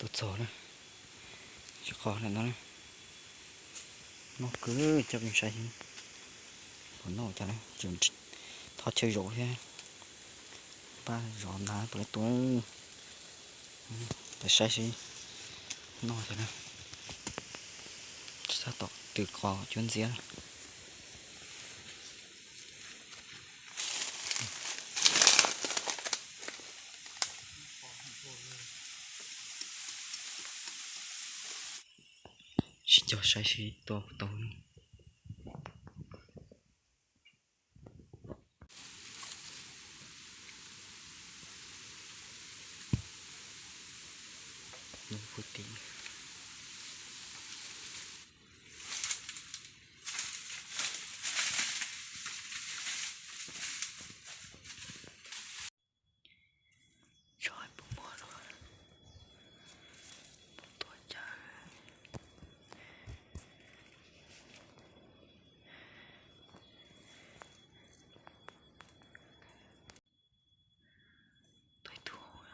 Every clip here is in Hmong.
Txog na, tsis qhov ntawm no na, noj kawg, coj peb saib puas noj cas na, tseem thov chaw zaum thiab, npaj zov ntag puas tua, peb saib seb noj cas na, tab tom tws qos cuab ntxiab. Sib cog saib seb tua puas tau. Tso puas muaj luaj, puas tua cas. Tua ib tug hauv.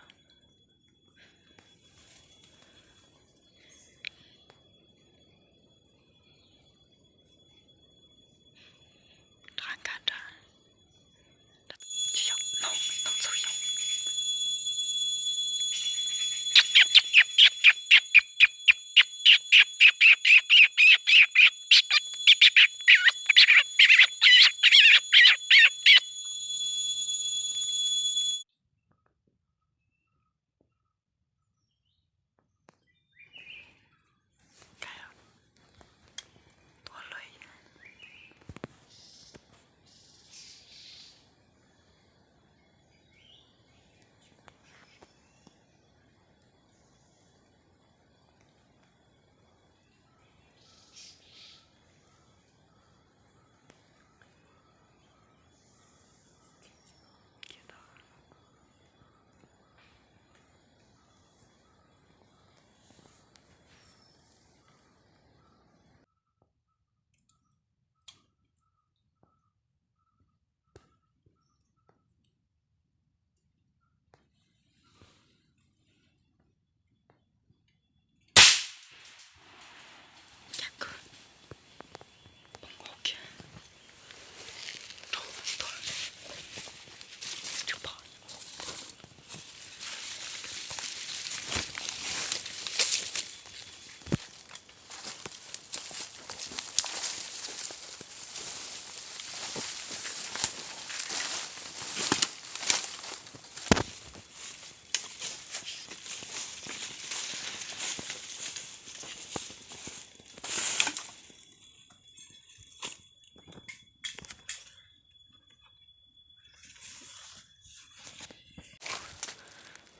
Nrad nkag nrad. Tsis yog, no, no txhaum yom.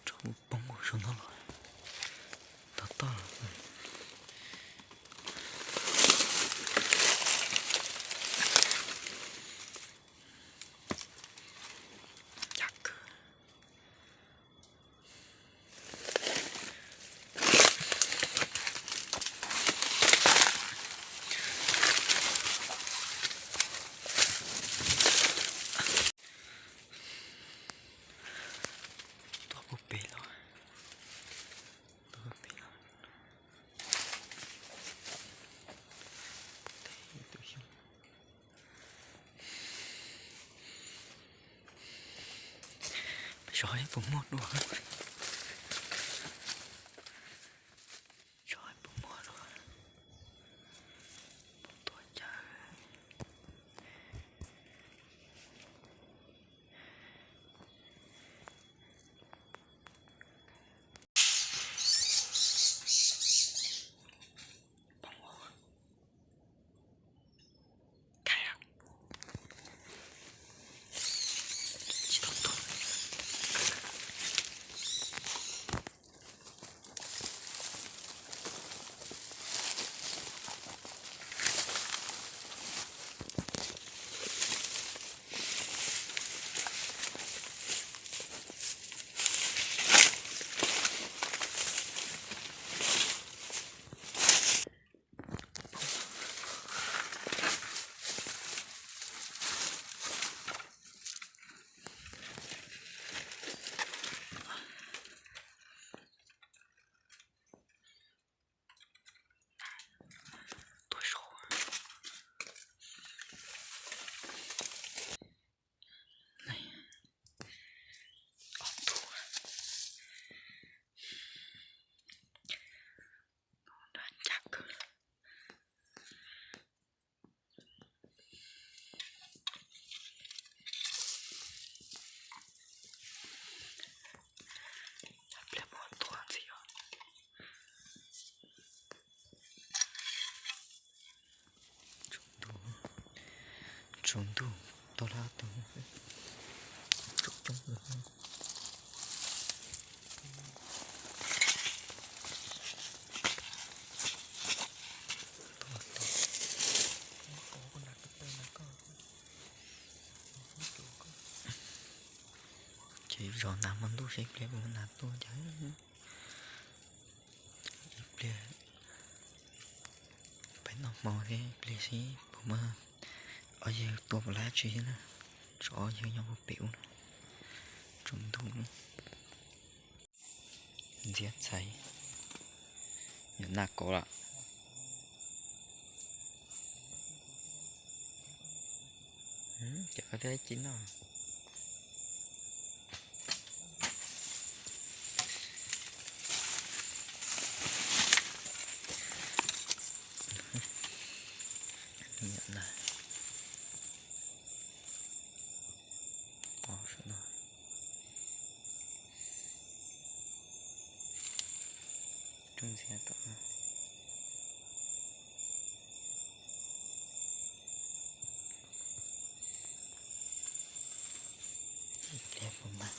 Tso mus poob saum no los tau toj. Cas kawg. Tua puag pem los, tua puag pem los. Peb zov puas muaj dua. Zov puas muaj dua. Puas tua cas. Tsaus ntuj, tau lab tau tsaus coob. Ces zov nas hmo ntuj seb pliag puas muaj nas tuaj cas. Ib pliag peb noj hmo thiab ib pliag seb puas muaj ob yawg tua puas lab tsi thiab na. Tsov yawg nyob puag pem ub no, tsaus ntuj na. Ntxiab txhais, yuav nas kauv lawm. Ces koj thiaj ci noj. Tau saum no. Tub ntxiab tom no. Ib pliag puas mag.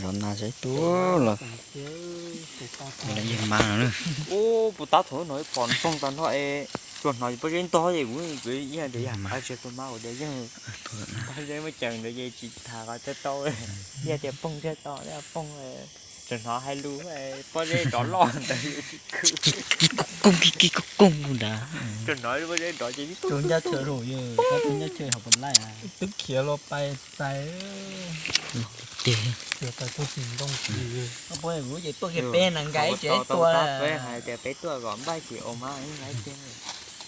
Zov nas saib tuaj los. Ua yawg mab no na. Ub, puas tab thaum no ib phom nplooj tag nrho es tsuas hnov pob zeb ntog es kuv kuv yog tias yog qhov tsis tus mab ua tias yeej pob zeb muab cees ntawd ces tsis tham qhov tau tau, yog tias poob thiaj tau, yog poob tseem hnov hais lus pob zeb rov loj ntawd yus tsis khwv. Kij kij koj koog nrad. Tseem hnov pob zeb rov ces tus ncaj chaw rau yus, tus ncaj chaw hauv pos laij twb khiav los pais txais. Tiag. Pais tuaj tim ntoo. Kuv ces tuaj kiag peb na nkais tsev tuaj. Peb hais tias peb tuaj kom npaj ces ua mas ib nqaij tiag.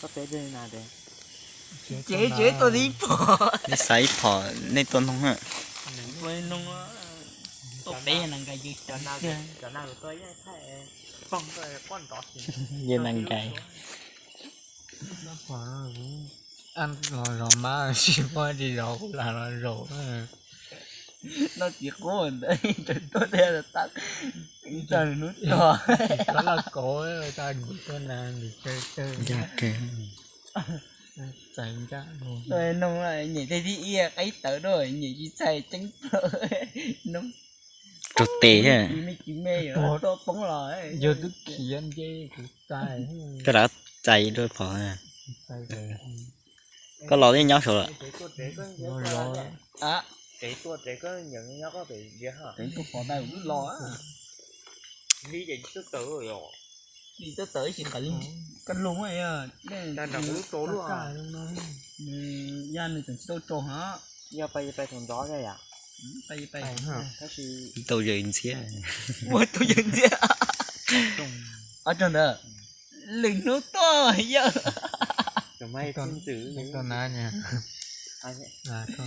Koj peb na. Tsev tsev tuaj tib phom. Nej xav ib phom nej tuaj noog na. Tuaj peb na nkais. Cov na tuaj yeej thaij poob tuaj pob nrov. Yawg na nkais. Los zov mab tsis muaj tsis zov kuv lam los zaum. Noj txiv qub ntawd tuaj tiag tab ib txog hnub tuag. Tsis txhob loj kauv, txog ntim tuaj na ntim tsawg tsawg. Ncaj kawg. Txais ncaj. Noog nyem tej thib ib qaib tawv rau nyem tsis txhais ceeb plaws. Noog rau tes me tsis me tuaj poob los. Yog twb khiav nce kuv txais. Koj rov txais dua phom. Koj los twb nyob saud lawm. Tsev tuaj tsev koj nyeem nyob koj pem ntsia ha. Tsev tuaj pov tau los. Li ces tsis txawj tawm yom. Li txawj tawm ib tsis nqis li. Koj lug, nws yog nws tseem tsis tau tsaus hov. Yog pais pais thaum ntxov thiab yom. Pais pais. Tab sis tau yawg ntxiab. Ua tau yawg ntxiab. Ob rooj ntawd. Lwm hnub tuaj yawg. Tus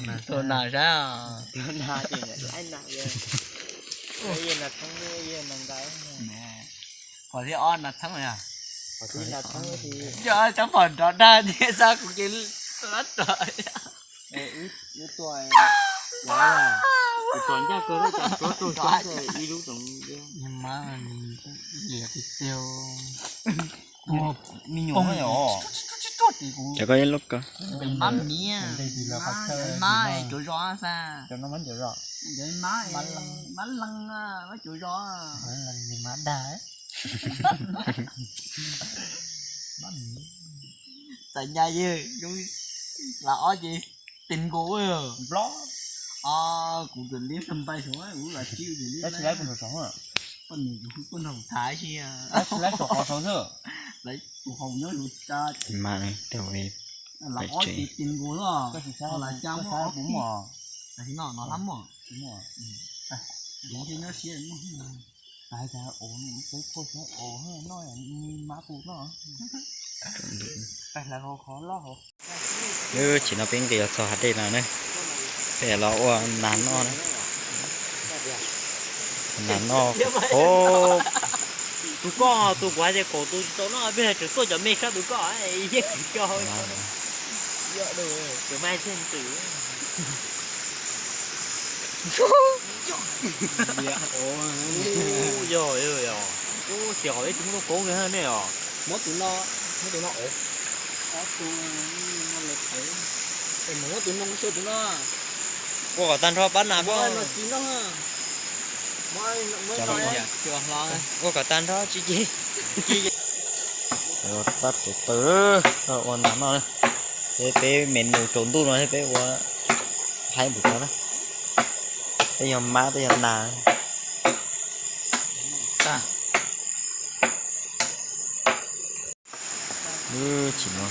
na, tus na saib. Qhov thib ob na txheeb. Yog cov phom nrov dag thiab xav kuv ces lab rov. Tus ncaj kawg, ib lub liam tiag tiag. Me nyuam, cov koj ib lub ko. Mab miv, mab cuav zos xwb. Mab leej, mab cuav zos. Txais ncaj yawg, lam ob ces tes nkaus nplob. Kuv txawm liab tag npai saud, kuv lam tsis liab. Poj niam kuv kuj nrog kuv tham ib si. Lawv tsis lawv saum qhov saud xwb. Lawv tus qhov nyob zus tsa. Lam ob ces tes nkaus los, lam tsa muaj ob peb. No hlab muaj. Kuv thiaj nyob siab muaj. Peb kuj xyov ua noj mab kuv noj. Lub chim no peb nqis los txog hav dej no na, peb los ua nas noj na. Nas noj. Tus koj, tus kuv hais tias kaum tus tsis tau noj, peb tseem tuaj cov me sab tus koj, yeej tsis tso. Tus mas thiaj ntws. Yog, yog, yog. Ub, xyov qhov ib tug muab tau koob kiag nej os. Muab tus no, muab tus no ov. Ob tug no lawv thaiv. Es mus muab tus no xyuas tus no. Ua kom tag nrho pab nas. Muab no ci no. Ua kom tag nrho tsis ci. Tab tus taw ua nas noj. Peb me nus tsaus ntuj no peb ua haib npus tso na. Tej yog mab tej yog nas. Tsis no.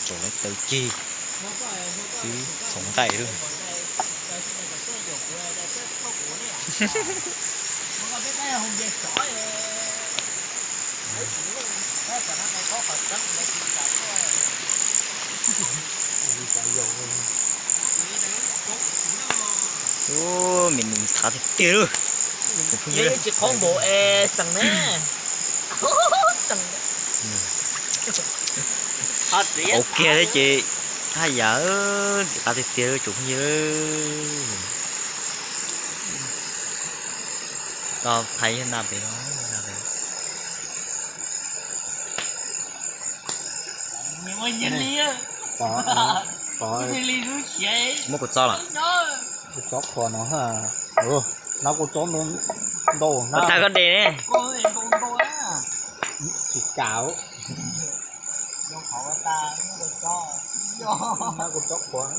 Tsaus lawv taw cig, twb txhoov nqaij lawm. Ub, me nus qhav tiag tiag lawm. Tsis qhov npaum es xeem ne. Qhov kiag thiab ces haj yam ntxim qab tiag tiag lawm tsoom phooj ywg. Tos phais yog nas pem no, nas pem. Muab kuv txob los. Kuv txob qhuav no, no kuv txob ntau na. Tag koj de ne. Tsis kam. Kuv txob qhuav,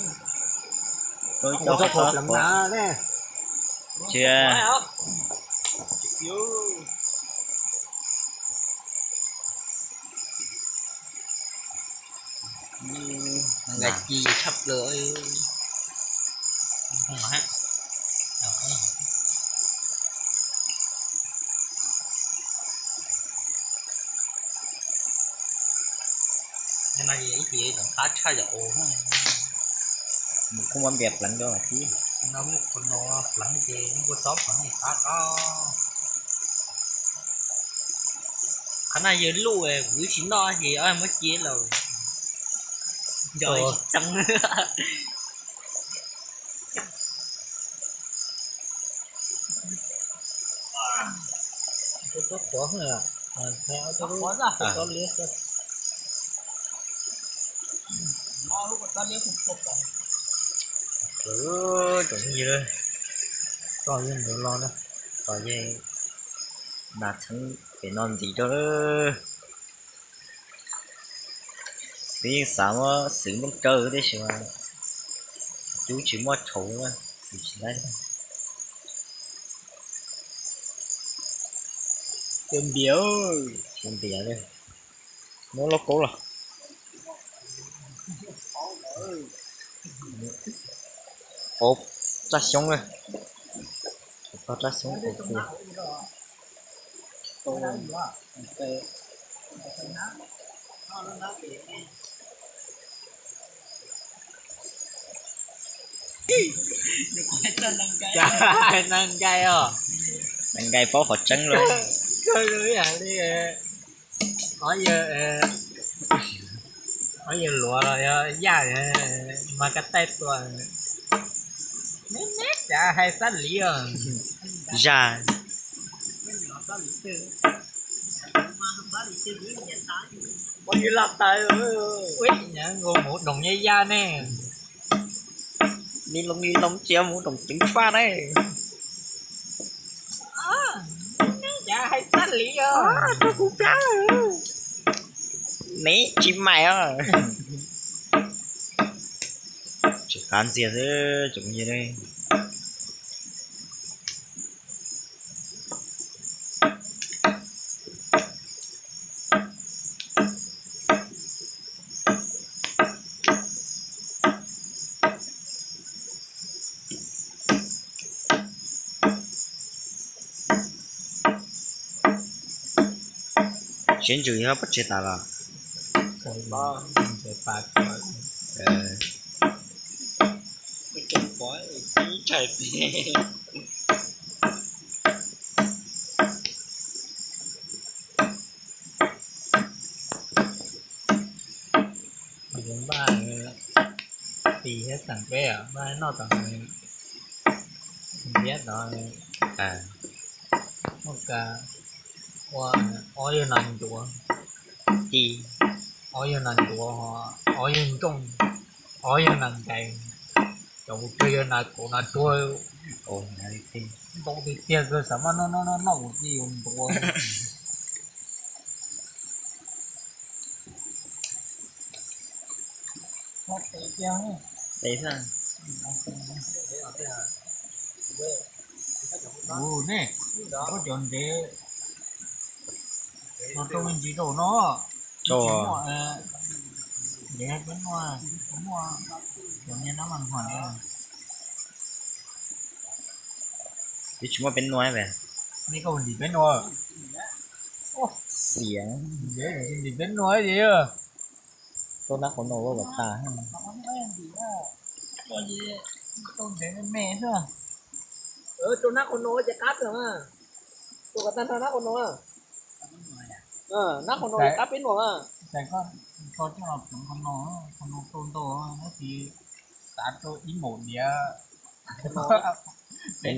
kuv txob qhuav pleev na ne. Tsis Nqaij ci tshaj plaws. Ib ce tseem qab tshaj yam ua. Kuv muab npias pleev rau tib. No muab qhov no pleev ces muab kua txob pleev qab qab. Qhov no yawg luj kuv tsis noj ces muab cia lawm. Nco tsis txeeb. Txob qhuav, txob liab. Tsoom phooj ywg, koj yeej ntawd los na, koj yeej nas txheeb pem no ntxiv rau lawm. Peb yeej xav muab xwm nplooj tsawb tab sis mas cub tsis muaj tshauv, xwm tsis laib. Npias, npias, muab lauj kaub los. Ov, tsab xyoob, tog tsab xyoob. Neeg nqaij os. Neeg nqaij paub qhov tseeb lawm. Kawg li li. Qhov yawg luav los yog yaj, mas kab taij tua. Neb neb cas hais xab liv os. Zaj. Ua yus laj tawv, ua nkaus mus doom yaj yaj ne. Ni loo ni loo tsis mus doom ceev faj ne. Neb cas hais xab liv os. Rau kuv plab. Neb tsis mais os. Tsis qab ntxiag xwb tsoom phooj ywg. Siab ntsws yog pob tsuas tas los? Thiab xeem peb muab noj tom ntiab tod, muaj ka, ua ob yawg nas ncuav, ci, ob yawg nas ncuav, ob yawg nrooj, ob yawg nas nkais, cov kuv tsawg yawg nas kauv nas tuag, ntau tiag tiag kawg, xav maj noj noj noj noj kuv ci yuav ntuav. Tes xwb. Ua nej, koj cov ntev los rau me ntsis rau no. Tsis muaj, ntev peb muaj, muaj cov niag nab mas huam. Twb tsis muaj peb nua ve. Nej koj ntim peb nua. Xiav. Ntim peb nua ces. Rau nab qhov no ua kom tas. Rau nab qhov no ces qab tag. Rau kom tag nrho nab qhov no. Nab qhov no ces qab peb nua. Xav koj rau coj los pov qhov no, qhov no rau ntau, nab tsis xav rau ib maum diav. Peb nua. Peb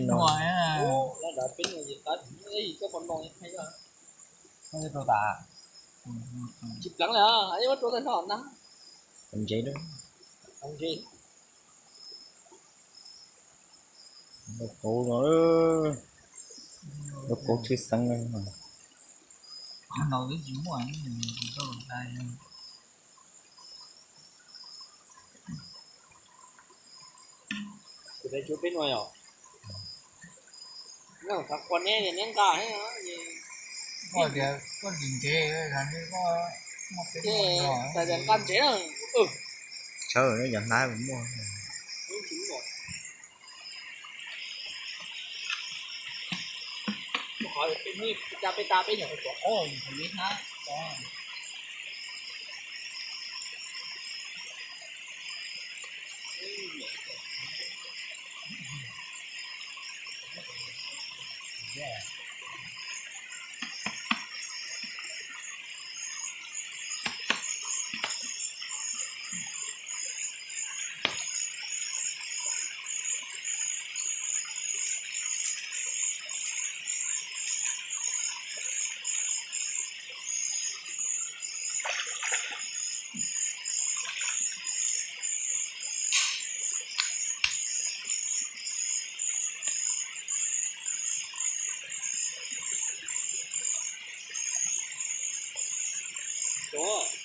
nua ces qab, koj qhov no. Rau tas. Tsis pleev li, muab rau tag nrho na. Ntse, ntse. Lauj kaub no, lauj kaub tshwj xeeb no. Qhov no twb tsis muaj, tsis tau lawm tas. Tus peb cuab peb nua yom. Neb xav qhua neb ces neb nqa. Koj tias koj ntim ntsev, koj muaj peb nua, xav tias nqa ntsev na. Tshawb cov hnab kuv muaj. Qhov peb, peb ta peb nyuam qhuav tuav qaub, qhov li hnab.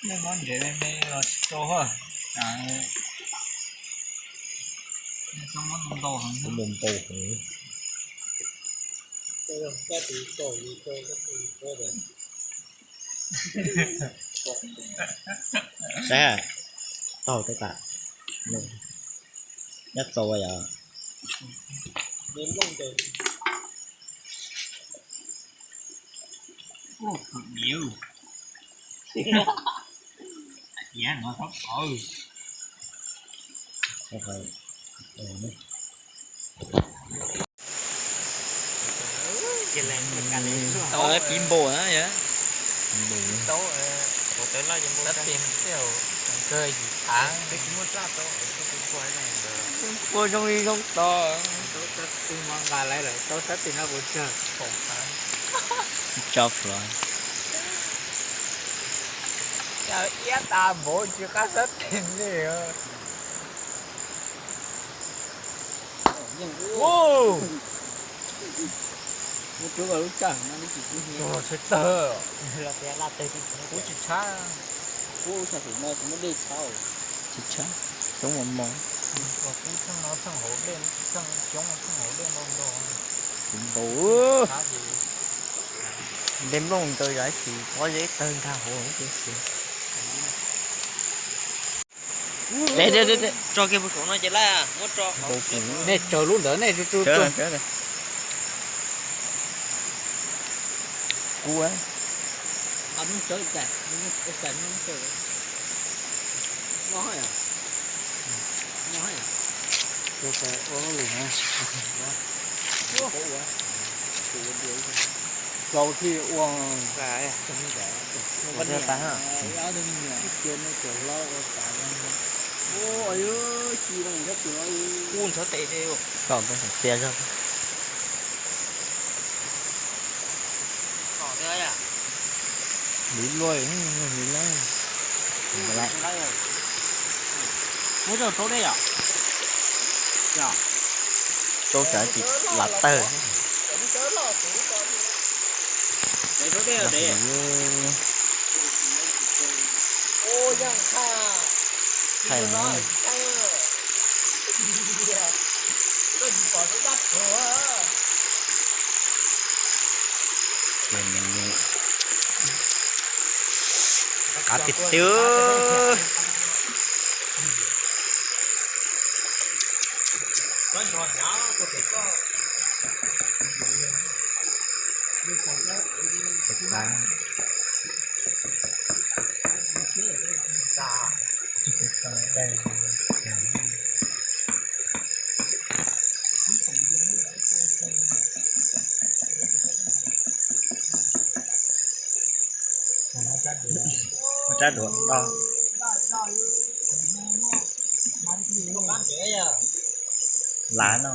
Nej muab ntsev me me los tsis tau, nej txhob muab ntau ntau heev. Ntau ntau heev. Saib, taug tej tas, nyob txaus yom. Diav no txhob txhawj. Pib npaum na yog. Ua zoo li zoo to. Nqa lawv lawm tau sab tes no kuv tsawg. Tso plhuav. Iab tas npaum tsis qab sab tes li. Muab rub lub tsaj no tsis kub hnyiab. Tawg, kub tsis tshab. Kub tsaj xum no tsis muaj dej tshab. Tsis tshab, coob mos mos. Kub tsheej no tsheej hauv dej, tsheej coob tsheej hauv dej ntau ntau. Kuv npau. Nte nplooj ntawd yam tsis pob zeb tawg ntag hauv tiam sis. Tso kiag puag saum no ces lawm, muab tso. Nej tsaws lub ntawd nej tsu tsu. Kub. Hlau thiaj ua. Ua thiaj tas. Tus me nyuam ib ce me cov hlau ua tas no. Ub, ntshav tes, koj txias zog. Lis luaj, lis lawm. Muab rau rau dej yom. Rau sawv tsis lav tawg. Thaij no. Qab tiag tiag. Rab duav to. Lav no.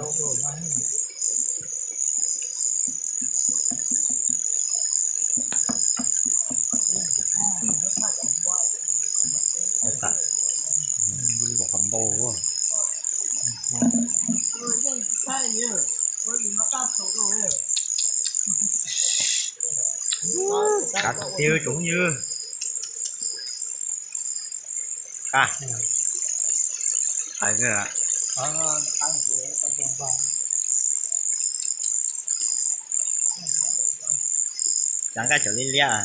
Kav tiag tsoom phooj ywg. Hais, tsav nqaij tsaus liab liab.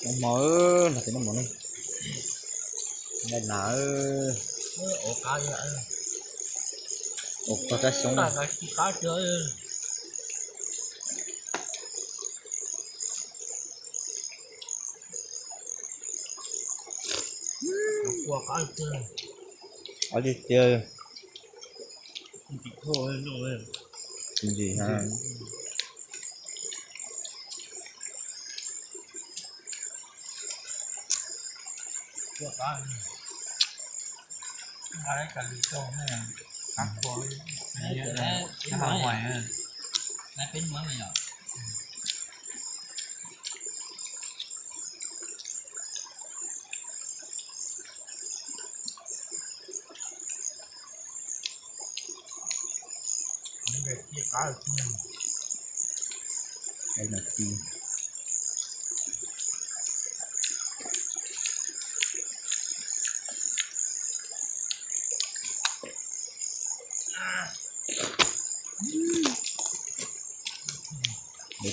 Noj mov, noj mov ne. Nqaij nas, ua koj rab xyoob. Qab tiag tiag. Tsis ntsim ha. Ua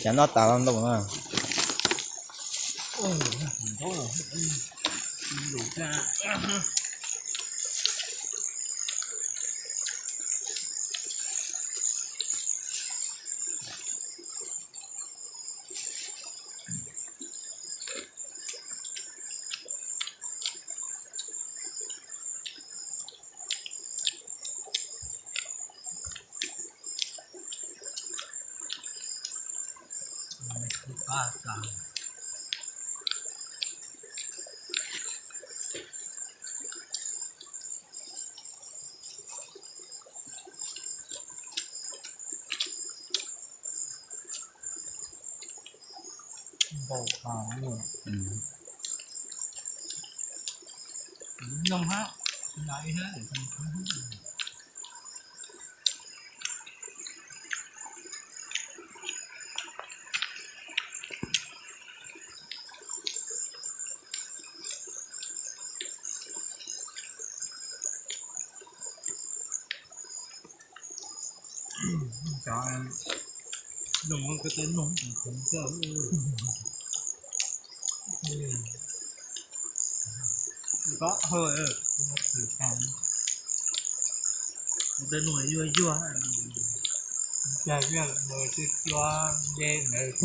cas noj tas ntau na. Cov nug ko tej nug khoov kawg. Ko hawj, tej nug yuag yuag, cag yuag, cua nce ntawd.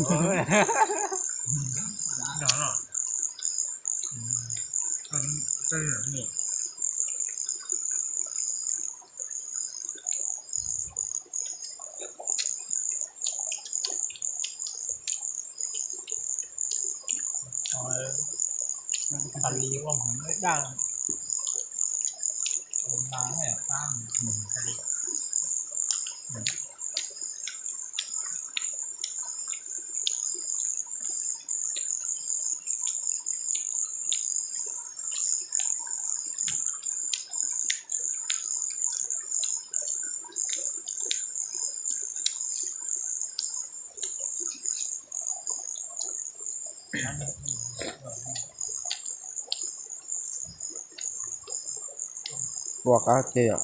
Tag li ua hmoov daj. Ua qab tiag.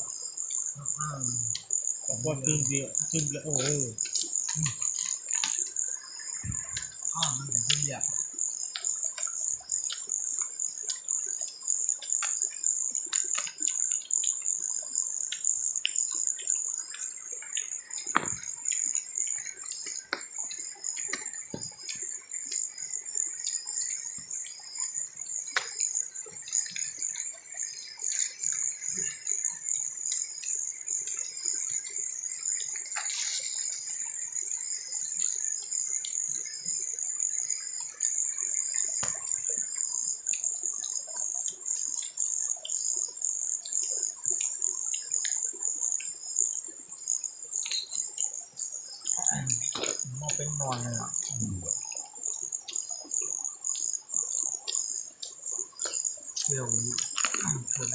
Muaj peb no.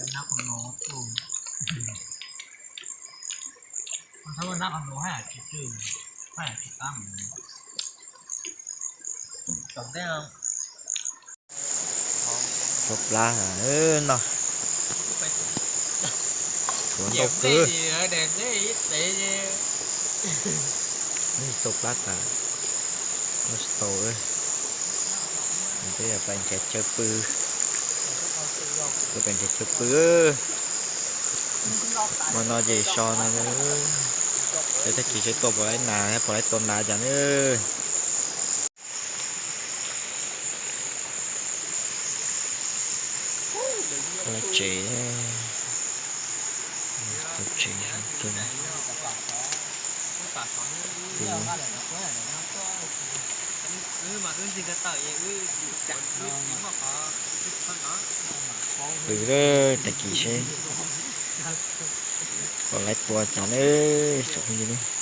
Nab qhov no, nab qhov no haj tsis tsw, haj tsis qab. Tom ntej tsau plab no, tshuav ntau kawg. Tsau plab tas, noj tsis tau. Peb pais nrhiav chaw pw, peb pais nrhiav chaw pw. Hmo no ces so no, peb tag kis seb tua puas laib nas, puas laib tua nas cas na. Lawv tsev, lawv tsev zoo kawg. Pw tag kis seb puas laib tua cas na, tsoom phooj ywg.